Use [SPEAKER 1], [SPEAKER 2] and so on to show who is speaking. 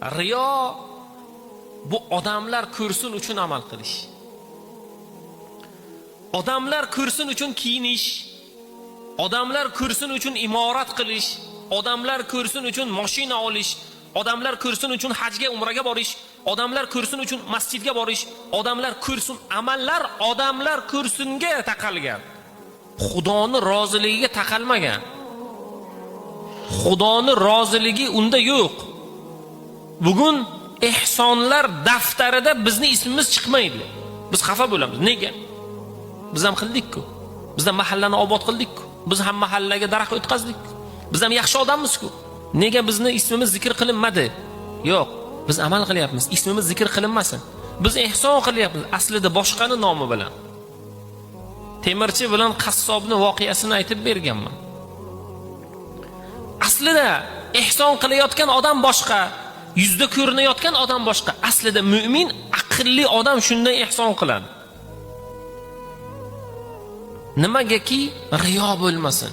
[SPEAKER 1] Riyo bu odamlar ko'rsin uchun amal qilish. Odamlar ko'rsin uchun kiyinish, odamlar ko'rsin uchun imorat qilish, odamlar ko'rsin uchun mashina olish, odamlar ko'rsin uchun hajga, umraga borish, odamlar ko'rsin uchun masjidga borish, odamlar ko'rsin amallar odamlar ko'rsinga taqalgan. Xudoni roziligiga taqalmagan. Xudoni roziligi unda yo'q. Bugun ehsonlar daftarida bizni ismimiz chiqmaydi. Biz xafa bo'lamiz. Nega? Biz ham qildik-ku. Biz ham mahallani obod qildik-ku. Biz ham mahallaga daraxt o'tkazdik. Biz ham yaxshi odammiz-ku. Nega bizni ismimiz zikr qilinmadi? Yo'q, biz amal qilyapmiz. Ismimiz zikr qilinmasin. Biz ehson qilyapmiz, aslida boshqani nomi bilan. Temirchi bilan qassobni voqeasini aytib berganman. Aslida ehson qilayotgan odam boshqa, yuzda ko'rinayotgan odam boshqa. Aslida mu'min, aqlli odam shunday ehson qiladi. Nimagaki riyo bo'lmasin.